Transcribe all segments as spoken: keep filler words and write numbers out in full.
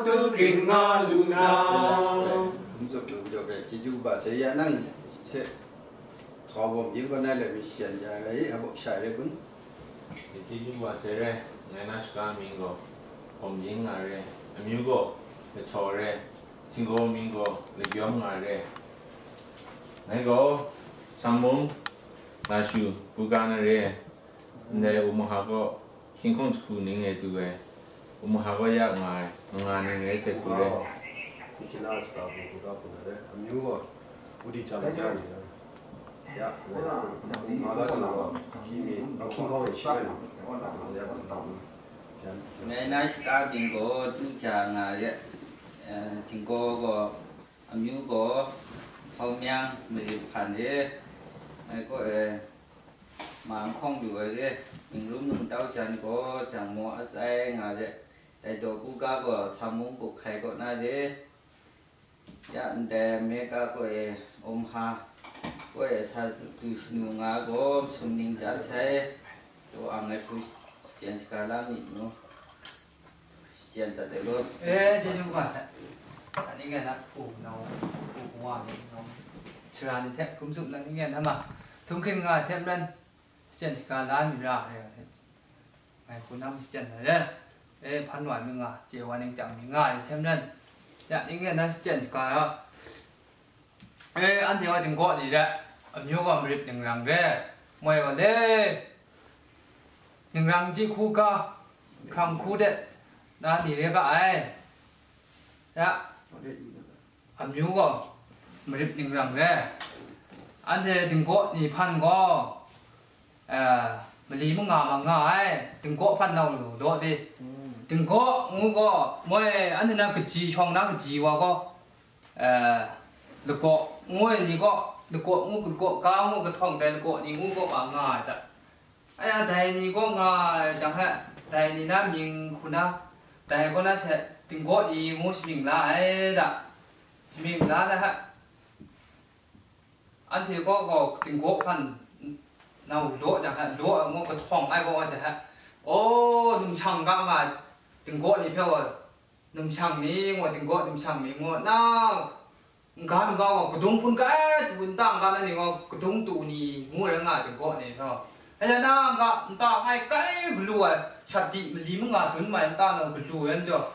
Tu kring nga lu na. Hkum tsup lu majaw garai, chyeju kaba sai ya nang hte, hkau bawm yin kaw nai let mi shajan ya rai, a bawk sha rai kun? Chyeju kaba sai rai, ngai na shaka mying gaw, Hkawm Ying nga re, amyu gaw, Lahtaw re, htinggaw mying gaw, Lagyawm nga re. Ngai gaw, Samung, Lashu, Buga na re, ndai Omaha gaw, Hkying hkawng jahku ning e du ai, Omaha gaw ya nga ai, nga nga ning rai sai hku re. Kuchina saka bu kuda bu na re, amyu gaw, Udi Cham ja ni na. Ya, Omaha gaw du gaw, Hkying mi, Hkying hkawng e shi ai, ya, Ngai na shaka byin gaw, Tu Ja nga re, eh, htinggaw gaw, amyu gaw, Hpau Myang, Marip hpan re, ngai gaw, eh, Ma Nhkawng lu ai re, Ningrum Nungtau jan gaw, Jangmaw Atsai nga re, dai daw Buga gaw, Samung Gup Hkai kaw na re, ya ndai America kaw e, Omaha kaw e, sa du shanu nga gaw, sumning ja sai, daw ang ai hku shachyen shaga la myit nu. Shachyen dat ai law. E, chyeju kaba sai. Ani ngai na hpu nau, hpu wa myit nau. Sara ni hte hkum tsup na ni ngai na ma. Htum hkring nga ai hte maren, shachyen shaga la mi ra ai. Ngai hku na mashachyen na re. E, hpan wa mi nga, chye wa ning chyang mi nga ai hte maren. Ya, ni ngai na shachyen shaga ra. E, anhte wa Tinggaw ni re, amyu gaw Marip Ningrang re, moi gaw le, Ningrang ji hku ga, hkrang hku de, na ni re ga ai. Ya, amyu gaw Marip Ningrang re. Anhte Tinggaw ni hpan gaw, eh, mali manga ma nga ai, Tinggaw hpan nau lu law di. Tinggaw ngu gaw, moi, anhte na kaji, shawng na kaji wa gaw, eh, lagaw ngu ai ni gaw, lagaw ngu, lagaw ga ngu, kahtawng dai lagaw ni ngu gaw ma nga ai ta. Aya, dai ni gaw nga ai jang hta, dai ni na mying hku na, dai gaw na she, Tinggaw ni ngu shamying la ai ta. Shamying la na hta, anhte gaw, gaw Tinggaw hpan nau law jang hta, law ai ngu kahtawng ai gaw jang hta, o, numshang ga nga ai Tinggaw ni hpe gaw, numshang ni ngu, Tinggaw numshang ni ngu, na, n-ga n-ga gaw kadung hpun kai, tu nta n-ga na ni gaw kadung tu ni ngu rai nga ai Tinggaw ni gaw. Hkrai na n-ga, nta kai kai galu ai, shat di mali manga dun mai nta nau galu ai majaw,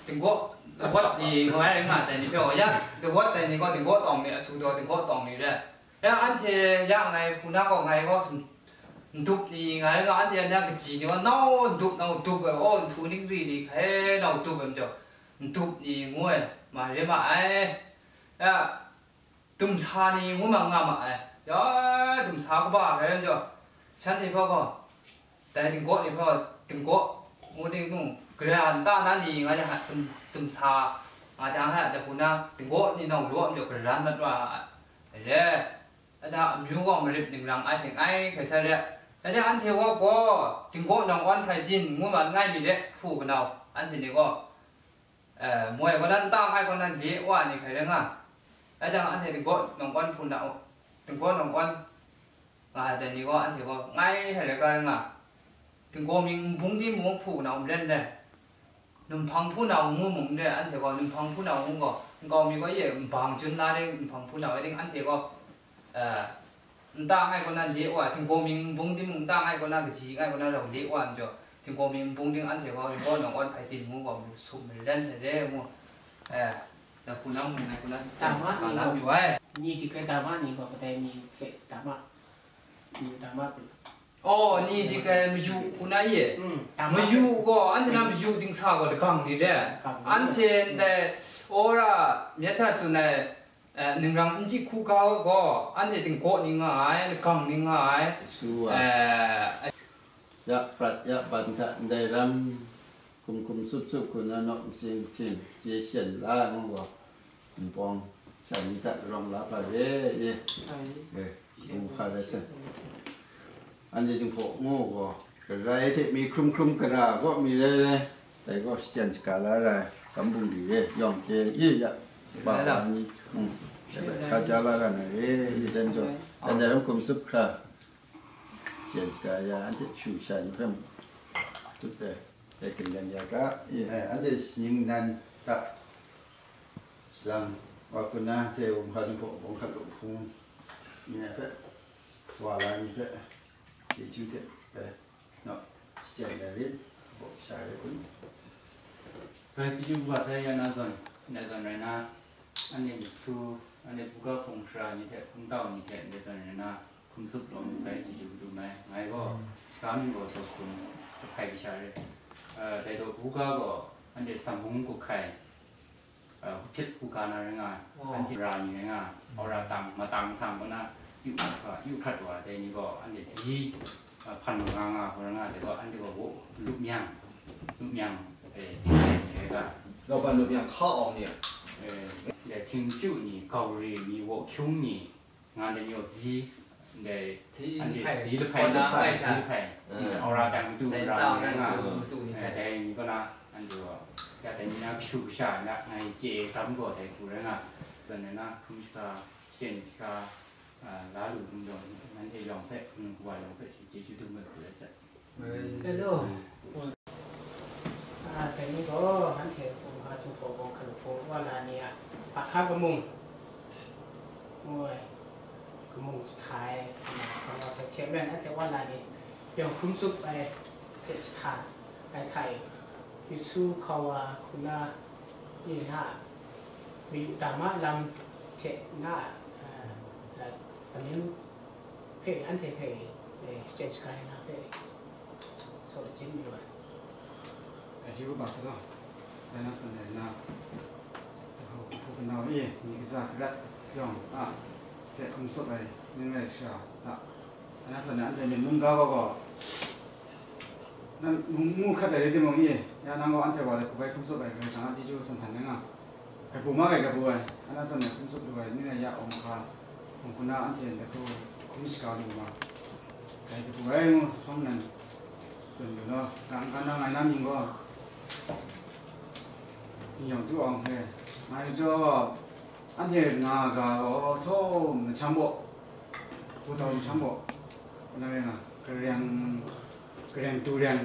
Tinggaw lawat ni ngu ai rai nga ai dai ni hpe gaw, ya, lawat dai ni gaw Tinggaw tawng ni, asu daw Tinggaw tawng ni re. Ya, anhte ya ngai hku na gaw, ngai gaw sum, ndup ni ngai nga, anhte ya na kaji ni gaw, nau ndup, nau dup ai, aw, nhtu ning ri ni hkai nau dup ai majaw, ndup ni ngu ai, ma re ma ai. Ya, dumsa ni ngu ma nga ma ai. Ya, dumsa kaba hkrai majaw, shanhte hpe gaw, dai Tinggaw ni hpe gaw, Tinggaw ngu ting nu, gara nta na ni nga jang hta, dum, dumsa nga jang hta, dai hku na, Tinggaw ni nau law majaw, gara mat wa ai re. Aja amyu gaw Marip Ningrang ai hte ngai hkrai sha re. Aja anhte gaw gaw, Tinggaw Nawng Awn Hpai Din ngu ma n ngai mi re, hpu kanau, anhte ni gaw, eh, moi kaw na, nta ngai kaw na, le wa ni hkrai rai nga. Aja anhte Tinggaw Nawng Awn hpu na, Tinggaw Nawng Awn nga ai dai ni gaw, anhte gaw ngai hkrai rai ga rai nga. Tinggaw mying nbung di mung hpu kanau maren re. Numhpang hpunau ngu mung n re, anhte gaw numhpang hpunau ngu gaw, nkau mi gaw ye nbang jun la re, numhpang hpunau e ting anhte gaw, eh, nta ngai kaw na le wa, Tinggaw mying nbung ting mung nta ngai kaw na kaji ngai kaw na rau le wa majaw, Tinggaw mying nbung ting anhte gaw Tinggaw Nawng Awn Hpai Din ngu gaw sum maren re re ngu, eh, na hku na mung ngai kaw na Dama ka ni na gaw, mayu ai. Ni dik ai dama ni gaw kadai ni hte dama, ni dama hpe. Oh, ni dik ai mayu hku na ye. Mm, dama. Mayu gaw, anhte na mayu dingsa gaw lagang ni le. Lagang ni. Anhte ndai, ora, myit hta tsun ai, eh, Ningrang N G hku ga gaw, anhte Tinggaw ni nga ai, lagang ni nga ai. Su wa. Eh, ya prat, ya ban hta ndai ram, hkum hkum sup sup hku na nawk masin masin, chye shen la ngu gaw. Npawng sha ni hta rawng la hpa re, ye. Ai. Eh, ngu hpa rai sai. Anhte Jinghpaw ngu gaw, karai hte mi hkrum hkrum kara gaw mi rai rai, dai gaw shachyen shaga la ra ai, kam bungli re, yawng hte ye ya, ba wa ni, mm, ka ja la ra na re, ye dai majaw, dai dai ram hkum sup hkra, shachyen shaga ya, anhte shu sha ni hpe mung, tut ai. Dai hkindan ya ga, eh, anhte shaning nan, Hta, salang, wa kun na, hte wunhpa Jinghpaw bawng hkat lu hpung ni a hpe, wa la ni hpe, chyeju hte, eh, naw, shachyen ai rit, baw sha ai kun. Rai chyeju kaba sai ya na zawn, ndai zawn rai na, anhte myisu, anhte buga hpung shara ni hte hpungtau ni hte ndai zawn rai na, hkum tsup lawm rai chyeju dum ai. Ngai gaw, mm, shaka mung gaw taw hkum, ahkai kasha re. Eh, dai daw buga gaw, anhte samhung guhkai, eh, hpyit hkungga na rai nga, oh, anhte ra ni rai nga, mm, aura tang, matang htang kaw na, yu hkrat wa, yu hkrat wa, dai ni gaw, anhte ji, eh, hpan nga nga, hkun rai nga, dai gaw, anhte gaw wo, lup myang, lup myang, eh, ji dai ni rai nga. Laban lup myang hka awng ni a? Eh, dai htingchyu ni, gauri ni, wo hkyung ni, nga ndai ni gaw ji, ndai, ji anhte hpai, ji lahpai, kaw na lahpai, hpai ji sha, lahpai. Mm. Aura tang matu, dai ra tau ni na nga, matu, matu ni eh, hpai. Dai ni kaw na, anhte gaw, ya dai ni na kashu kasha na, ngai chye ai hkam gaw dai hku rai nga, zawn rai na, hkrum shaka, shachyen shaka, ah, la lu hkrum jawng, nanhte yawng hpe, hkrum kawa yawng hpe, chyeju dum ai hku rai sai. Hello. Ah, dai ni gaw, anhte Wunhpa Jinghpaw bawng hkat lu hpung wa la ni a, a hka kamung, ngu ai, kamung jahta ai, hkam wa sai hte maren, anhte wa la ni yawng hkum tsup ai hte jahta ai hta e, myisu hkawa hku na e na, mayu dama lam hte na, ah, amyu hpe, anhte hpe, eh, shachyen shaga ai na hpe, saw lachyum yu ai. Ayu kaba sa gaw, dai na san dai na, hpu hpunau e, ni kaja karat yawng a, hte hkum tsup ai, ning rai sha hta, dai na san dai anhte myit mungga gaw gaw, nang ngu hkrat ai rai timung e, ya nang gaw anhte wa de hku bai hkum tsup ai, Karai Kasang a chyeju san san rai nga. Hkrai pru ma gai hkrai pru ai, anhte zawn e hkum tsup lu ai, ning rai ya, awng hka, hpung hku na anhte ndai hku hkum shaga lu ma, gai hkrai pru ai ngu, shawng nnan tsun lu law, ga n ga na ngai na mying gaw, Jin Yawng Ju Awng hpe, ngai majaw, anhte nga ga gaw, htawm mahkyam baw, hpu tau mahkyam baw, ngai nga, gareng, gareng tu reng,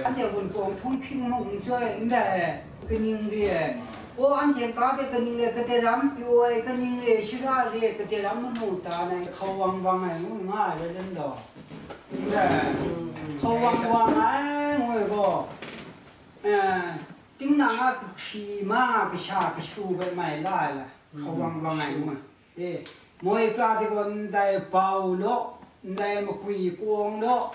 Anhte Wunpawng htunghking mung n chyoi n rai, kaning re ai? O, anhte ga de kaning re, kade ram pyaw ai, kaning re, shara re, kade ram manu ta na, hkau wang wang ai ngu nga ai rai lam law. N rai, hkau wang wang ai ngu ai gaw, eh, tinang a kahkri ma nga kasha kashu bai mai la ai la, hkau wang wang ai ngu ai. E, moi pra de gaw ndai bau law, ndai makwi kawng law,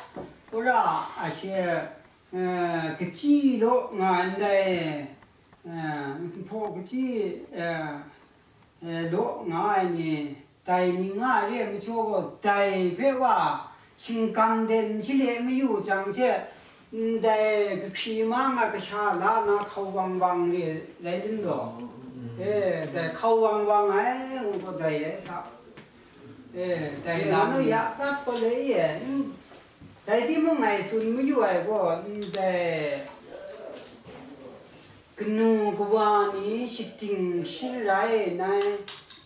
wora a she, eh, kachyi law nga ai ndai, eh, nhpaw kachyi, eh, eh, law nga ai ni, dai ni nga ai re ai majaw gaw, dai hpe wa, shingkang de n shale mayu jang she, ndai kahkri ma nga kasha la na hkau wang wang re rai rin law? Mm. E, dai hkau wang wang ai ngu gaw dai rai sa. E, dai na nu ya prat gaw le e, n, dai timung ngai tsun mayu ai gaw, ndai kanu kawa ni shating sharai nai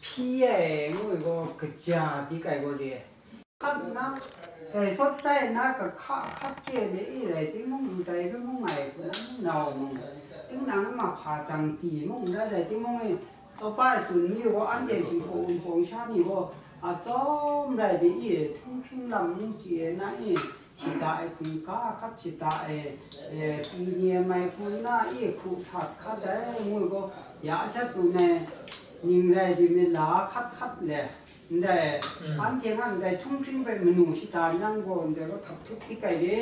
hpyi ai ngu ai gaw kaja dik ai gaw re. Hkat nna, dai sawt rai nna, kahka hkat re le e rai timung, ndai hpe mung ngai hku nau mung, tinang mahpa tangti mung rai rai timung e, Tawpa e tsun mayu gaw, anhte Jinghpaw Wunpawng sha ni gaw, a tsawm rai de e, htunghking lam n chye ai na e, shada e hkungga hkat shada e, e, pyi ni e mai hku nna e, hku sat hkat ai ngu gaw, ya sha tsun ai, ning rai di myit la hkat hkat le. Ndai, mm, anhte nga ndai htunghking hpe manu shada yang gaw, ndai gaw htap htup dik ai re,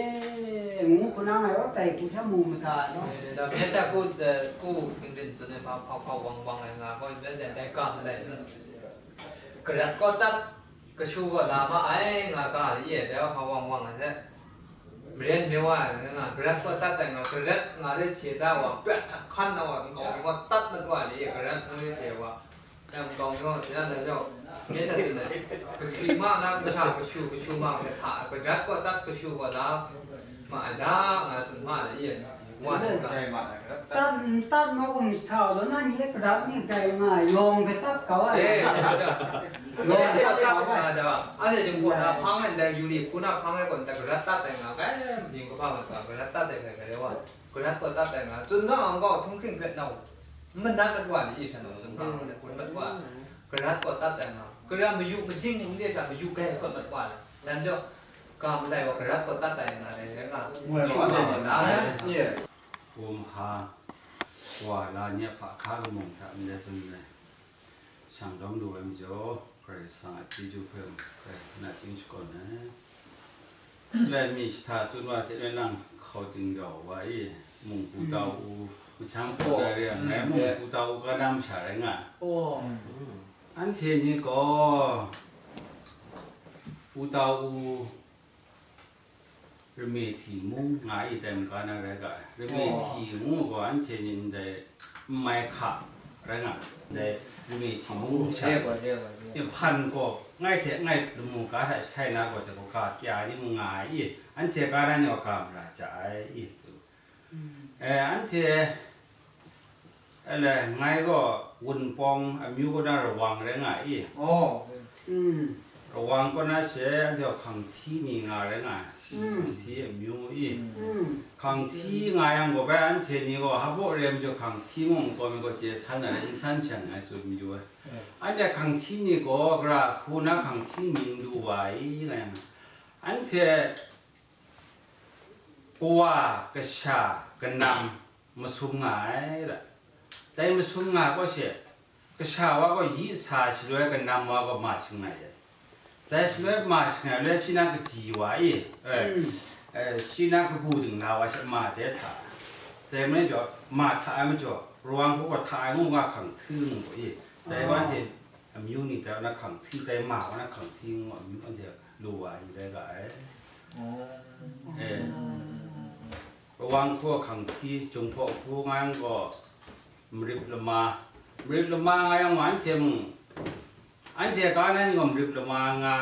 ngu hku na ngai gaw dai hku hte mu mada ai law. Eh, da, myen hta ku, eh, ku, hping rin tsun ai hpa, hpau hpau wang wang ai nga gaw, ndai, ndai, ndai ga ndai, garat gaw dat, kashu gaw la ma ai nga ga re, dai gaw hpau wang wang ai hte. Maren mew ai nga, garat gaw dat ai nga, garat nga re hte da wa, prat hkan na wa, nkau gaw dat mat wa re, garat nga re hte wa. Em, kawng yawng, ya, na yawng, myen hta tsun ai, kahkri ma na kasha kashu, kashu ma hpe hta, kadat gaw dat, kashu gaw la, ma ai da, nga tsun ma ai, i, wa, jai ma ai, kadat, dat. Tat, tat ma um sa law, na ni kadat ni kai nga, yawng kadat kau ai. Eh, yawng kadat kau ai. Anhte Jinghpaw na hpang ai, ndai yu li hku na hpang ai gaw, ndai kadat dat ai nga, kai, ning kaba ma, kadat dat ai nga, kai, wa. Garat kaw dat ai nga, tsun ga ang gaw, htunghking hpe nau, n manat mat wa ni, i hte nau, tsun ga ang, kun mat wa, garat kaw dat ai nga, gara mayu majing n de sha, mayu gai sawt mat wa ai, dan jaw, ga malai wa, garat kaw dat ai nga rai, rai nga, Wai shut wa wa na, na, na, ye. Gumhpa, wa la ni a hpa hka kamung hta ndai tsun ai. Shang dawng lu ai majaw, Karai Kasang a chyeju hpe mung, hkrai nachying shakawn ai. Laimi jahta tsun wa hte nang hkau ding rau wa i, mung Pu Tau U, mahkyang hpung dai re ai, ngai mung Pu Tau U ka na masha rai nga ai. Anhte ni gaw, Pu Tau U, Rame hti mung nga i, dai maka na rai ga ai. Rame hti ngu gaw, anhte ni ndai n mai hka rai nga, ndai rame hti mung sha, e, hpan gaw, ngai hte ngai lamu ga hta shai na gaw, dai gaw ga kya ni mung nga ai i, anhte ga na ni gaw ga mara ja ai i. E, anhte, Ele, ngai gaw Wunpawng amyu kaw na Rawang rai nga i. Rawang kaw na she, anhte gaw Hkanghti ni nga rai nga ai. Hkanghti amyu i. Hkanghti nga yang gaw bai, anhte ni gaw hpa re majaw Hkanghti mung kaw mi gaw chye san ai, n san shan ai tsun mayu ai. Anhte Hkanghti ni gaw gara hku na Hkanghti mying lu wa i nga yang, anhte kawa, kasha, kanam masum nga ai la. Dai masum nga gaw she, kasha wa gaw yi sa shaloi, kanam wa gaw ma shangai ai. Dai shaloi ma shangai loi, shi na kaji wa i, e, e, shi na kabu dingla wa she ma de hta. Dai majaw, ma hta ai majaw, Rawang hku gaw hta ai ngu nga Hkanghti ngu gaw i. Dai wa hte amyu ni dai wa na Hkanghti, dai ma wa na Hkanghti ngu amyu anhte lu wa ai rai ga ai. E. Rawang hku Hkanghti, Jinghpaw hku nga yang gaw, Marip Lama, Marip Lama nga yang gaw, anhte mung, anhte ga na ni gaw Marip Lama nga,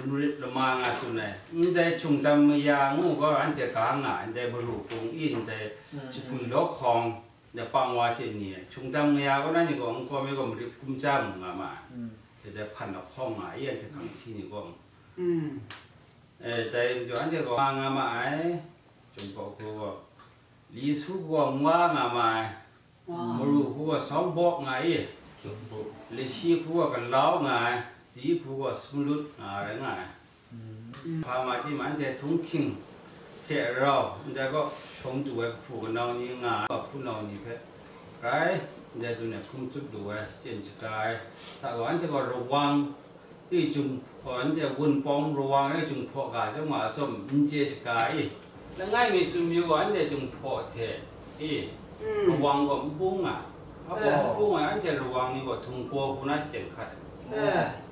Marip Lama nga tsun ai. Ndai Hkyungdam Maya ngu gaw, anhte ga nga, ndai Maru Pung i, ndai Shapwi Law Hkawng, ndai Pangwa hte ni ai. Hkyungdam Maya kaw na ni gaw, nkau mi gaw Marip Kumja mung nga ma ai. Dai hpan lahkawng nga i, anhte Hkanghti ni gaw. E, dai majaw anhte gaw nga nga ma ai, Jinghpaw hku gaw, Li Su hku gaw Nwa nga ma ai, Maru hku gaw Sawng Bawk nga i, Lashi hku gaw Galau nga ai, Tsi hku gaw Sumlut nga rai nga ai. Hpa ma tim anhte htunghking hte rau, ndai kaw shawng du ai kahpu kanau ni nga ai, hpunau ni hpe rai, ndai tsun ai hkum tsup lu ai, shachyen shaga ai, hta gaw anhte gaw Rawang i Jinghpaw, anhte Wunpawng Rawang e Jinghpaw ga chyawm nga atsawm n chye shaga i, langai mi tsun mayu gaw, anhte Jinghpaw hte i, Rawang gaw n bung nga, a gaw n bung ai, anhte Rawang ni gaw Htung Gaw hku na shachyen hkat ai.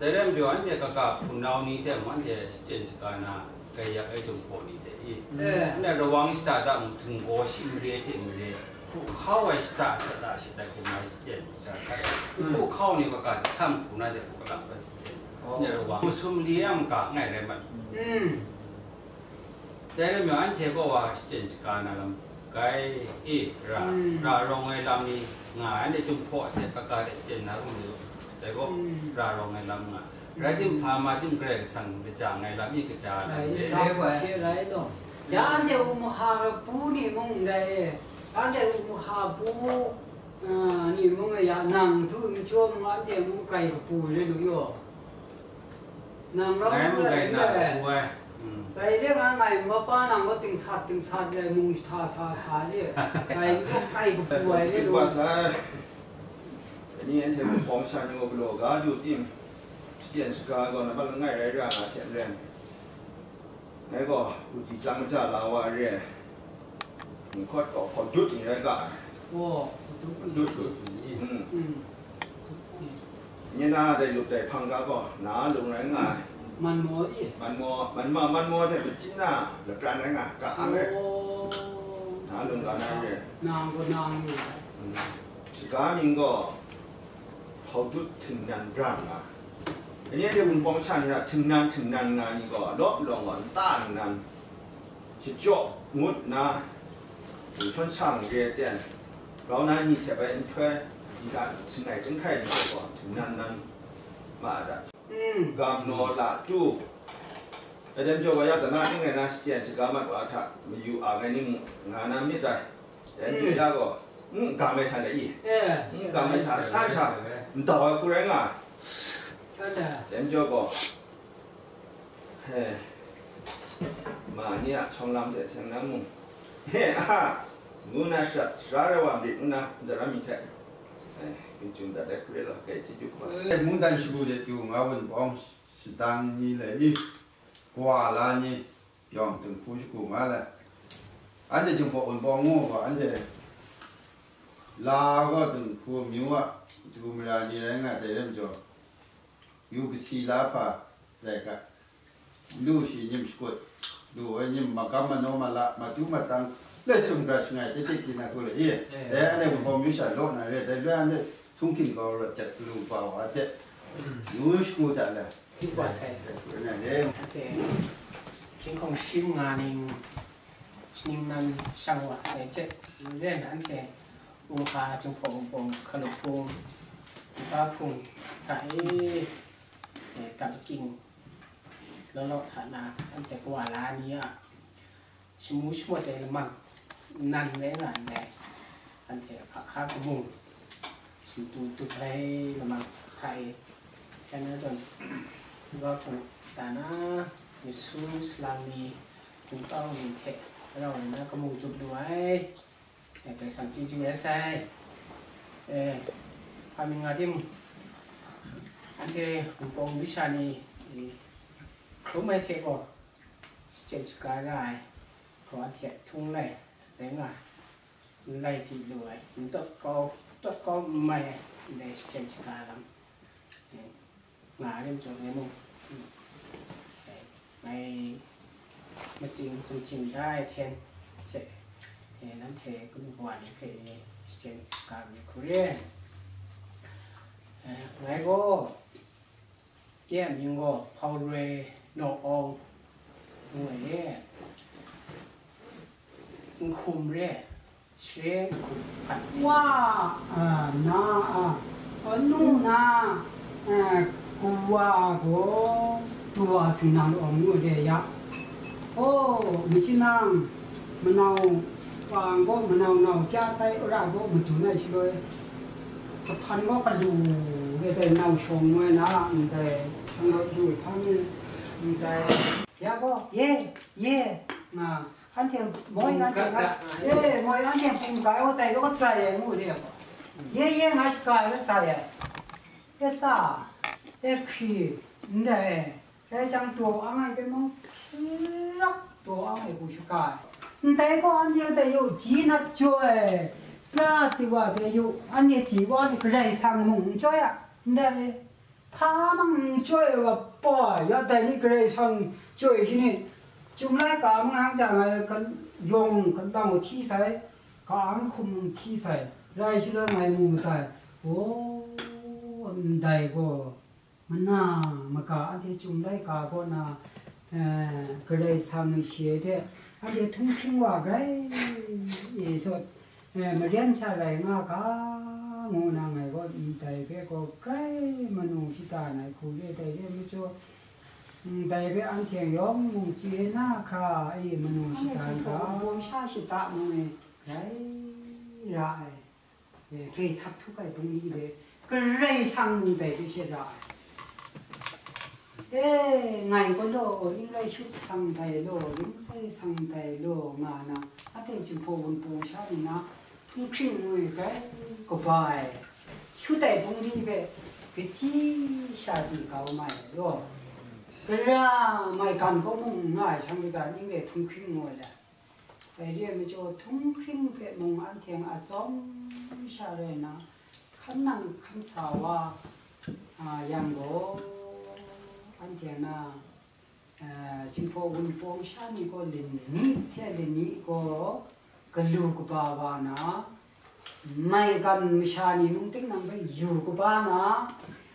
Dai rai majaw, anhte kaga hpunau ni hte mung anhte shachyen shaga na, Gaiyak e Jinghpaw ni hte i. Ndai Rawang shata da mung Htung Gaw shi mare hte mare, hku hkau ai shata shata shi tai hku mai shachyen shaga hkat ai. Hku hkau ni kaga jasam hku na hte hku kalang bai shachyen. Ndai Rawang masum li a maga ngai rai mat. Dai rai majaw, anhte gaw wa shachyen shaga na lam gai e, ra, ra rawng ai lam ni nga ai, anhte Jinghpaw hte kaga hte shachyen na ru ni, dai gaw ra rawng ai lam nga. Rai tim, hpa ma tim, Karai Kasang lajang ai lam mi kaja ai lam Rai e. Sa hte rai taw. Ya anhte Umahka pu ni mung ndai e, anhte Umahka pu, a, ni mung e, ya nang htu majaw mung anhte mung grai kapu ai rai lu yaw. Nang rau Ngai mung grai na kapu ai. Dai re nga ngai mapa nang gaw tingsat tingsat le mung sa sa sa le. Ngai mung grai kapu ai re lu. Tingba sai. Dai ni anhte hpawng sha ni gaw galaw ga du tim, shachyen shaga gaw nambat langai rai ra nga hte maren, ngai gaw, u di chyang maja la wa re ai, nhkawt gaw hkawdut ni rai ga ai. Hkawdut. Nye na dai lup dai hpang ga gaw, na lung rai nga ai. Manmaw i? Manmaw, manma, manmaw hte machin na lapran rai nga ai, ka ang ai. Na lung ga na re ai. Nang gaw nang ni ai. Shaga mying gaw, Hkawdut Htingnan Brang nga. Dai ni anhte Wunpawng sha ni hta Htingnan Htingnan nga ni gaw, lawp lawng gaw nta nnan, shajaw ngut nna, shawn shang re ten, grau na ni hte bai nhtoi, di hta shangai chyinghkai ni hte gaw Htingnan nan ma ai hta. Gam naw la tu, Adam jaw wa ya, dana ning rai na, shachyen shaga mat wa hta, mayu ang ai ni mu, nga na myit dai. Dai majaw ya gaw, n kam ai hta de i? N kam ai hta sa hta, ndau ai hku rai nga ai. Dai majaw gaw, ma ni a shawng lam hte seng na mung, he a, ngu na shara, shara rai wa marit ngu na, ndai ram mi hte, e, n chyu dat ai hku rai law, kai chyeju hkaba. Mungdan shagu de du nga wunpawng shadang ni le i, kawa la ni, yawng dinghku shagu nga le, anhte Jinghpaw Wunpawng ngu gaw, anhte la gaw dinghku amyu a du mara ni rai nga ai, dai rai majaw, yu kasi la hpa rai ga, lu shi nyim shakut, lu ai nyim magam manaw mala, matu matang, le htum hkra shangai, tik tik di na hku le i, dai anhte Wunpawng myu sha law na re, dai loi anhte htunghking kau rawt jat lu kau wa hte, yu shagu hta le. Wa sai. Anhte, hkying hkawng shi manga ning, shaning nan shang wa sai hte, maren anhte, Wunhpa Jinghpaw Wunpawng hkalup hpung, nta hpung hta e, e, tam aking, law law hta na, anhte kawa la ni a, shamu shamawt ai lamang nan rai nga ndai, anhte hpa hka kamung sumtu tup ai lamang hta e, ya na zawn, Wunpawng hta na, masu salang ni, kungtau ni hte rau nna kamung tup lu ai, e, Karai Kasang chyeju rai sai. E, hpa mi nga tim, anhte Wunpawng masha ni, e, hkrum ai hte gaw, shachyen shaga ra ai, gaw anhte htung lai rai nga ai, n lai di lu ai, n tawt kau, tawt kau n mai ai, ndai shachyen shaga lam, e, nga ai lam chyawm ai mung, e, ngai matsing zumhting da ai hten hte, e, nanhte kanu kawa ni hpe, e, shachyen shaga mi hku re ai. E, ngai gaw, Ke a mying gaw Hpauroi Naw Awng ngu ai re. Nhkum re, share nhkum hpat. Wa, a, na, a, anu na, a, kawa gaw Dawa Singnan Awng ngu ai re ya. Oh, mi chyinang, manau, Wa gaw manau nau kya tai, wora gaw madun ai shaloi, kahtan gaw kalu re tai, nau shawng ngoi na ndai, shang gaw du hpa mi ndai. Ya gaw, ye, ye, nga, anhte moi, anhte nga, e, moi, anhte hpung kai wa tai, law katsai ai ngu re gaw, ye, ye, nga shaga ai, katsai ai, e sa, e hkri, ndai. Rai jang, daw ang ai hpe mung, hprak daw ang ai hku shaga ai. Ndai gaw anhte dai yaw ji nat jaw ai, pra ai wa dai yaw, anhte ji wa ni Karai Kasang mung n chyoi a, ndai hpa mang n chyoi ai wa, pa, ya dai ni Karai Kasang chyoi shi ni, Chyum laika mangang jang ai, ka-, yawng ka-, lang hti sai, ka-ang hkum hti sai, rai shaloi ngai mu matai, aw, ndai gaw, mana maka anhte Chyum laika kaw na, eh, Karai Kasang ni shi hte anhte htunghking wa grai e sawt, eh, maren sha rai nga ga, ngu na ngai gaw ndai hpe gaw grai manu shada ai hku re, dai re ai majaw, ndai hpe anhte yawng mung chye na hkra e manu shada ai ga, sha shada mu e, grai ra ai. E, hkrai htak htuk ai bungli hpe Karai Kasang mung dai hpe she ra ai. E, ngai gaw law, ning rai shut sang dai law, ning rai sang dai law, nga na, anhte Jinghpaw Wunpawng sha ni na, n hkring ngwi gai kaba ai, shut ai bungli hpe, kachyi sha di kau mai ai law, gara maigan kaw mung nga ai shanhte hta ning rai htunghkring ngoi ai. Dai re ai majaw, htunghkring hpe mung anhte a tsawm sha rai nna, hkan nang hkan sa wa, a, yang gaw, anhte na, a, Jinghpaw Wunpawng sha ni gaw lani hte lani gaw galu kaba wa na, maigan masha ni mung tinang hpe yu kaba na,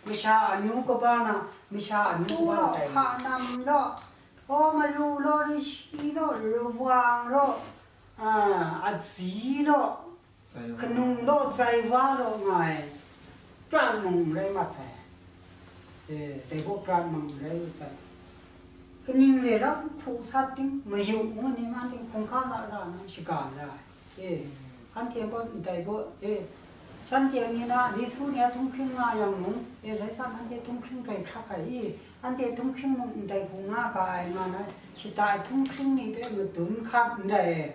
masha amyu kaba na, masha amyu kaba na, hpa nam law, aw, maru law, rashi law, rawang law, a, atsi law, kanung law, zaiwa law nga ai, prat mung n rai mat sai. E, dai gaw prat mung n rai mat sai. Kaning re ram hku sat ting, mayu ngu ni man ting, hkungga la ra nna shaga ra ai. E, Anhte gaw ndai gaw, e, shanhte ni na, Lisu ni a htunghkring nga yang mung, e, rai sa, anhte htunghkring grai hkrak ai i, anhte htunghkring mung ndai hku nga ga ai nga na, shata ai htunghkring ni hpe madun hkat ndai e.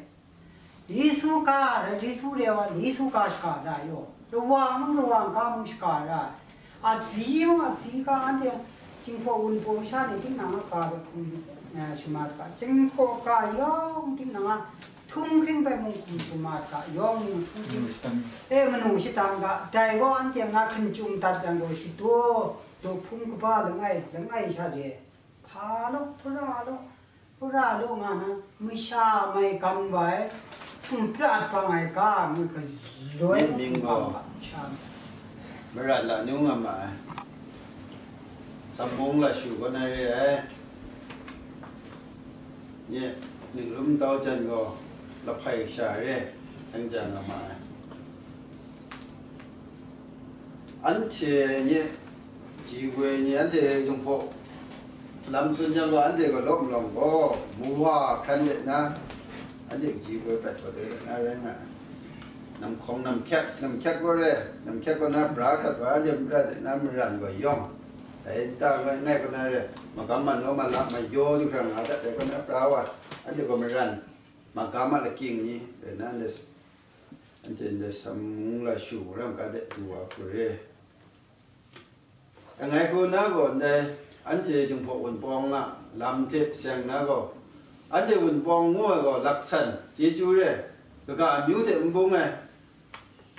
Lisu ga rai, Lisu re wa, Lisu ga shaga ra yaw, lawang mung lawang ga mung shaga ra ai. Atsi mung atsi ga, anhte Jinghpaw Wunpawng sha ni tinang a ga bai hkum, eh, shamat ga, Jinghpaw ga yawng tinang a htunghkring bai mung hkum shamat ga, yawng mung htunghkring, eh, manu shatan ga, dai gaw anhte nga hkum chyum dat yang gaw, shadaw daw hpung kaba langai, langai sha re, hpa law, hpara law, hpara law nga na, masha mai gan wa ai, sumrat bang ai ga ngut galoi Myit ming gaw masha mai. Marat la nu nga ma ai. Samung la shu kaw na re ai. Nye, ningrum tau jan gaw, lahpai sha re, seng ja nga ma ai. Anhte nye, ji woi ni anhte Jinghpaw lam tsun yang gaw, anhte gaw law malawng gaw, mawa hkran de na, anhte ji woi prat gaw de na rai nga ai. Namhkawng namhkyat, namhkyat gaw re, namhkyat gaw na bra hkrat wa, anhte mara de na maran gaw yawng. Dai nta ngai, ngai gaw na re, magam manaw malak mayaw du hkra nga dat, dai gaw na pra wa, anhte gaw maran, magam a lakying ni, re na, anhte, anhte ndai samung la shu ram ka de du wa hku re. Ngai hku na gaw ndai, anhte Jinghpaw Wunpawng a lam hte seng na gaw, anhte Wunpawng ngu ai gaw laksan, chyeju re, kaga amyu hte n bung ai,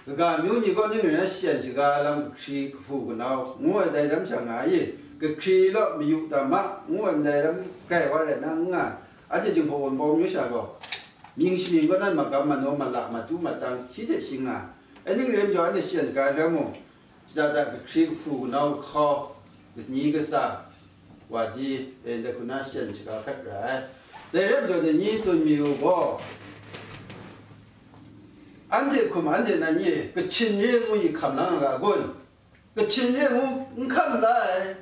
kaga amyu ni kaw ning rai na shayan shaga ai lam, kahkri kahpu kanau ngu ai dai ram sha nga ai, kahkri law mayu dam ma ngu ai ndai ram grai wa rai na n nga ai, anhte Jinghpaw Wunpawng myu sha gaw, mying shamying kaw nan magam manaw mala matu matang shi hte shi nga ai, ning rai majaw anhte shayan shaga ai lam mung, shada da kahkri kahpu kanau kahkau, kani kasa, wa di, e, ndai hku na shayan shaga hkat ra ai. Dai rai majaw dai ni tsun mi u gaw, anhte hkum anhte nan e, Kachin re ngu i hkam la nga ga kun? Kachin re ngu n hkam la ai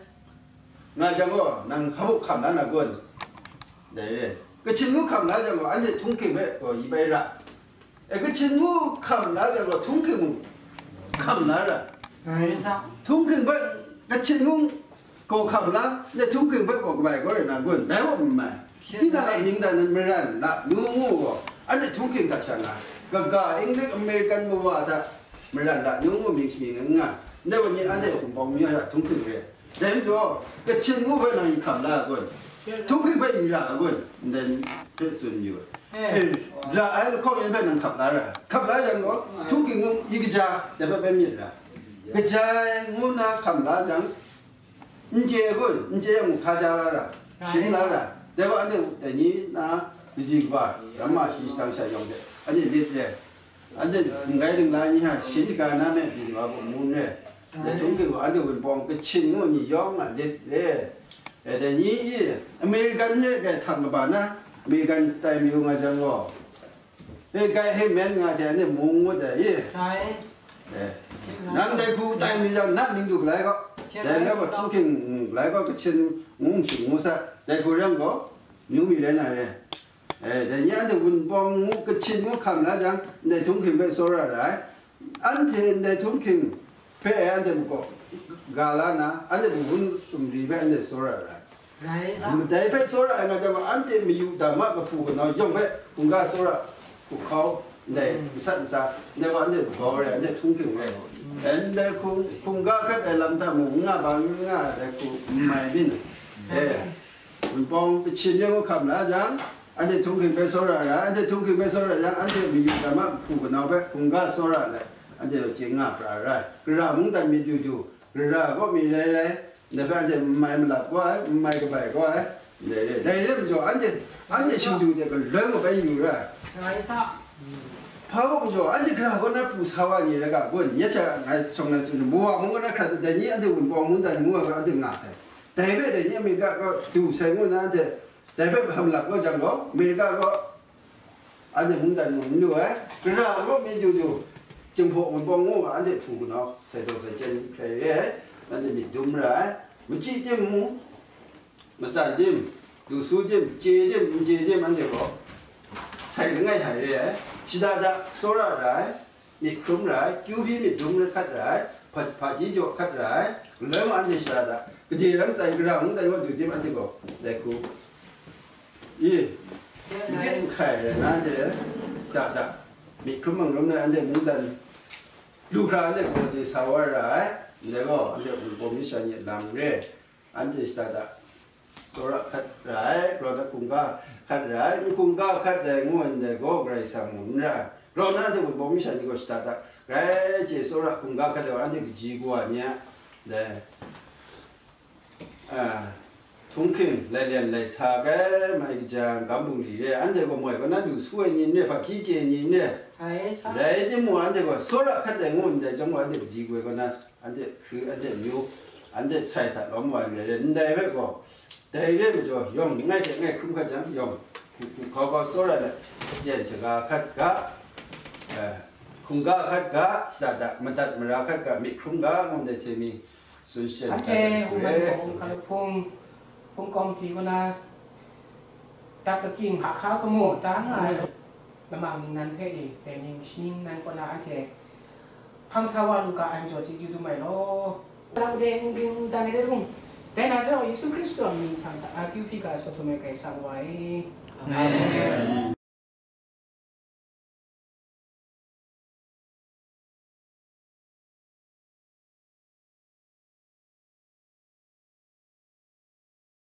nga jang gaw, nang hpa mung hkam la na kun? Dai re, Kachin ngu hkam la jang gaw, anhte htunghking hpe gaw i bai ra. E, Kachin ngu hkam la jang gaw, htunghking mung hkam la ra. Ngai sa. Htunghking hpe, Kachin ngu gaw hkam la, ne htunghking hpe gaw kabai gaw rai na gun, dai wa n mai. Shi Tinang a ngai. Mying dan maran la nu ngu gaw, anhte htunghking hta sha nga, kaga English American mawa hta maran la nu ngu mying shamying n nga, ndai wa ni anhte Wunpawng myu hta htunghking re. Dai majaw, Kachin ngu hpe nang i hkam la ai kun? Htunghking hpe i ra ai kun? Ndai hpe tsun yu ai. Eh. Eh, ra ai lahkawng yan hpe nang hkap la ra. Hkap la jang gaw, htunghking ngu i kaja, dai hpe bai myit ra. Kaja ai ngu na hkam la jang, n chye ai kun? N chye yang mung hkaja la ra, shin la ra. Dai gaw anhte dai ni na, kaji kaba, ramma shi shadang sha yawng hte, anhte myit re. Anhte n-, gai dingla ni hta shin shaga na me byin wa gaw mun re. Dai htunghking gaw anhte Wunpawng Kachin ngu ni yawng a lit re. E, dai ni i American hte grai htam kaba na, American tai mayu nga jang gaw, e, grai hpe men nga hte anhte mung ngut ai i. Rai. E, nang dai hku tai mi jang, nat ning du galai gaw, dai rai gaw htunghking ngu galai gaw, Kachin ngu shing ngu sa, dai hku rai gaw, myu mi rai na re. E, dai ni anhte Wunpawng ngu, Kachin ngu hkam la jang, ndai htunghking hpe tsawra ra ai. Anhte ndai htunghking hpe anhte makaw ga la na, anhte mung sumri hpe anhte tsawra ra ai. Rai sa. Dai hpe tsawra ai nga jang, anhte mayu dam a kahpu kanau yawng hpe hkungga tsawra hkuhkau, ndai masat masa, ndai wa anhte grau rai, anhte htunghking rai. Ndai hkung-, hkungga hkat ai lam hta mung n nga bang n nga ai dai hku n mai byin. E, Wunpawng Kachin re ngu hkam la jang, anhte htunghking hpe tsawra ra ai, anhte htunghking hpe tsawra yang, anhte mayu dam a kahpu kanau hpe hkungga tsawra let, anhte chye nga pra ra ai. Gara mungdan mi du du, gara kaw mi rai rai, ndai hpe anhte n mai malap kau ai, n mai kabai kau ai, ndai re. Dai re majaw, anhte, anhte shingdu de galoi mung bai yu ra ai. Rai sa. Hpa kaw majaw, anhte gara kaw na pru sa wa ni rai ga kun? Nye hta ngai shawng na tsun, mawa mung kaw na hkrat dai ni anhte Wunpawng mungdan ngu ai gaw anhte nga sai. Dai hpe dai ni Amerika kaw du sai ngu na anhte, dai hpe hkam lap kau jang gaw, Amerika gaw anhte mungdan mung n lu ai, gara kaw mi du du, Jinghpaw Wunpawng ngu ga anhte hpu kanau, sai daw sai chyen hkrai re ai, anhte myit dum ra ai, machyi tim mung, matsan tim, lu su tim, chye tim, n chye tim, anhte gaw sai langai htai re ai. Shada da tsawra rai, myit hkrum rai, kyu hpyi myit dum hkat rai, hpa- hpaji jaw hkat rai, galoi mung anhte shada da, gade ram tsai gara ngu dan gaw, du tim anhte gaw dai hku. I, n gyet n hkai rai na anhte shada da, myit hkrum mang rum na anhte mungdan lu hkra anhte gaw de sa wa ra ai, ndai gaw anhte wunpawng myi sha ni a lam re, anhte shada da, tsawra hkat ra ai, grau na hkungga hkat ra ai, n hkungga hkat dai ngu ai ndai gaw Karai Kasang mung n ra ai, grau na anhte wunpawng myi sha ni gaw shada da, grai chye tsawra hkungga hkat ai wa anhte kaji kawa ni a, dai, a, htung hking, lai lyen lai sa kai mai kaja, gam bungli re, anhte gaw moi kaw na lu su ai ni n re, hpaji chye ai ni n re, Ai, sa. Rai timung, anhte gaw tsawra hkat ai ngu ndai chyawm gaw, anhte kaji kawa kaw na, anhte hku, anhte amyu, anhte sai hta lawm wa ai re, ndai hpe gaw, dai re ai majaw, yawng ngai hte ngai hkrum hkat jang, yawng hku hku hkau hkau tsawra let, shajan shaga hkat ga, eh, hkungga hkat ga, shada da, madat mara hkat ga, myit hkrum ga, ngu ndai hte mi, tsun shajan Anhte hkat ai hku hkungga re. Hkungga hkungga hpung, hpung kawmti kaw na, dat kaking hka hka kamu ta nga ai lamang ningnan hpe i, dai ning shaning nan kaw na anhte hpang sa wa lu ga ai majaw chyeju dum ai law. Dang de hung bring hung dan ai de hung. Dai na zaw Yesu Hkristu a mying sang hta akyu hpyi ga saw htum ai Karai Kasang wa e. Amen.